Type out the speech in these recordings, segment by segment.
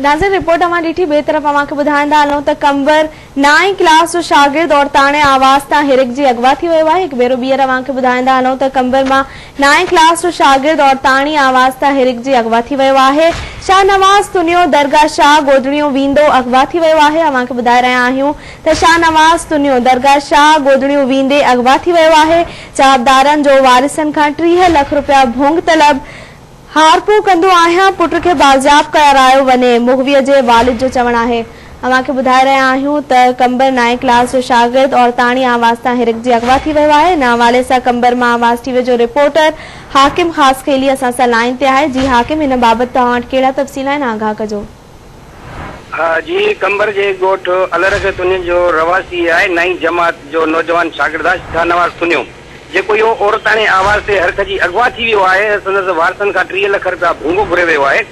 ناظرين رپورٽ اوهان ڏٺي ٻئي طرف اوهان کي ٻڌائيندا هلون ته قمبر نائين ڪلاس جو شاگرد عورتاڻي آواز تان هرکجي اغوا ٿي ويو آهي هڪ ڀيرو ٻيهر اوهان کي ٻڌائيندا هلون ته قمبر مان نائين ڪلاس جو شاگرد عورتاڻي آواز تان هرکجي اغوا ٿي ويو آهي شاهنواز تنيو درگاهه شاهه گودڙيون ويندو اغوا ٿي ويو آهي اوهان کي ٻڌائي رهيا آهيون ته شاهنواز تنيو درگاهه شاهه گودڙيون ويندي اغوا ٿي ويو آهي جوابدارن جو وارثن کان 30 لک رپيا ڀونگ طلب هارپو ڪندو آهيان، پٽ کي بازياب ڪرايو وڃي، مغويء جي والد جو چوڻ آهي. اوهان کي ٻڌائي رهيا آهيون ته قمبر نائين ڪلاس جو شاگرد عورتاڻي آواز تان هرکجي اغوا ٿي ويو آهي. ان حوالي سان قمبر مان آواز ٽي وي جو رپورٽر حاڪم خاصخيلي اسان سان لائين تي آهي. جي حاڪم هن بابت توهان وٽ ڪهڙا تفصيل آهن آگاهه ڪجو. جي قمبر جي ڳوٺ الهرکي تنين جو رهواسي آهي نائين جماعت جو نوجوان شاگرد آهي شاهنواز تنيو. جيڪو اهو عورتاڻي آواز تي هرکجي اغوا ٿي ويو آهي ۽ سندس وارثن کان 30 لک رپيا ڀونگو گهريو ويو آهي.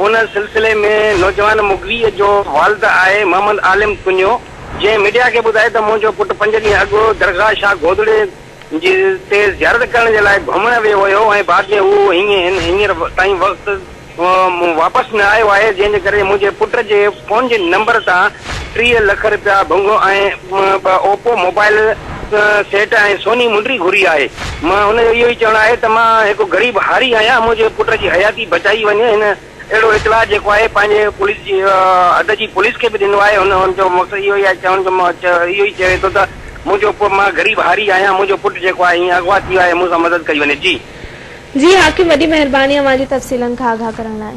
ان سلسلي ۾ نوجوان مغويء جو والد آهي محمد عالم تنيو جنهن ميڊيا کي ٻڌايو ته منهنجو پٽ پنج ڏينهن اڳ درگاهه شاهه گودڙي جي تي زيارت ڪرڻ جي لاء گهمڻ ويو هيو ۽ بعد ۾ هو هينئر تائين وقت واپس نه آيو آهي جنهن جي ڪري منهنجي پٽ جي فون جي نمبر تان 30 لک رپيا ڀنگ ۽ ٻه اوپو موبائل سيٽ ۽ سوني منڊي گهري آهي. مان هن جو اهو ئي چوڻ آهي ته مان هڪ غريب هاري آهيان منهنجي پٽ جي حياتي بچائي وڃي هن اهڙو اطلاع جيڪو آهي پنهنجي پوليس جي حد جي پوليس کي به ڏنو آهي هن هن جو مقصد اهو ئي آهي چوڻ جو اهو ئي چوي ٿو ته منهنجو مان غريب هاري آهيان منهنجو پٽ جيڪو آهي هيئن اغوا ٿي ويو آهي مون سان مدد ڪئي وڃي جي. جي حاڪم وڏي مهرباني اوهان جي تفصيلن کان آگاهه ڪرڻ لاء.